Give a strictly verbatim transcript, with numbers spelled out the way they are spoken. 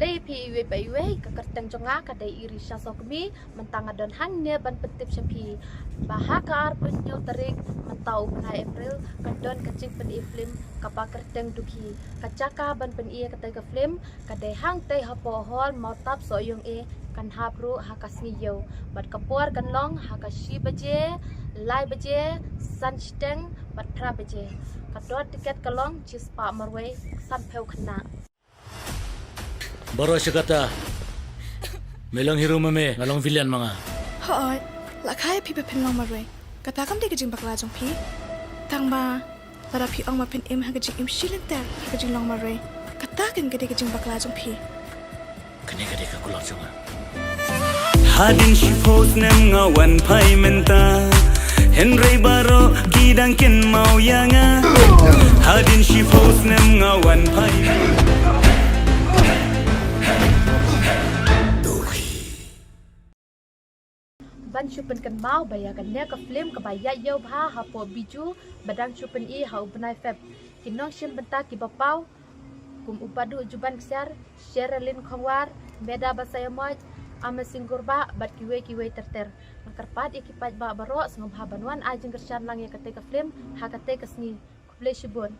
Te phi iwei pa iwei, ka kyrteng jong nga ka dei Irisha Sokmi. Mynta nga don hangne ban pyntip sha phi ba ha ka arphew hynñiew tarik mynta u bnai April kan don ka jingpyni film kaba kyrteng Dukhi. Ka jaka ban pyni ïa katei ka film ka dei hangtei hapoh hall Mawtap Sohiong A, kan hap ruh ha ka sngi ïew. Bad ka por kan long ha ka shi baje, lai baje, san shiteng bad phra baje. Ka dor tiket ka long shispah marwei sanphew khynnah. Baroh sha kata. Me long hero ma me, nga long villain ma nga. Hooid, la kha ïa phi ba phin long marwei. Kata kam dei ka jingbakla jong phi. Tang ba lada phi ong ba phin im ha ka jingim shilynter ha ka jinglong marwei, kata kan ka dei ka jingbakla jong phi. Kane ka dei ka kulmar jong nga. Hadien shiphew snem nga wan phai mynta, hynrei baroh ki dang kynmaw ïa nga. Hadien shiphew snem nga wan phai. Ban shu pynkynmaw ba ïa kane ka film kaba ïaid ïew bha hapoh Bijou ba dang shu pyni ha u bnai Feb. Ki nongshim bynta kiba paw kum u Badu Juban Ksiar, Sherilyn Khongwar, Meda Basaiawmoit, Amazing Gurbah bad kiwei kiwei ter ter. Nga kyrpad ïa ki paidbah baroh sngewbha ban wan ai jingkyrshan lang ïa katei ka film ha katei ka sngi. Khublei shibun.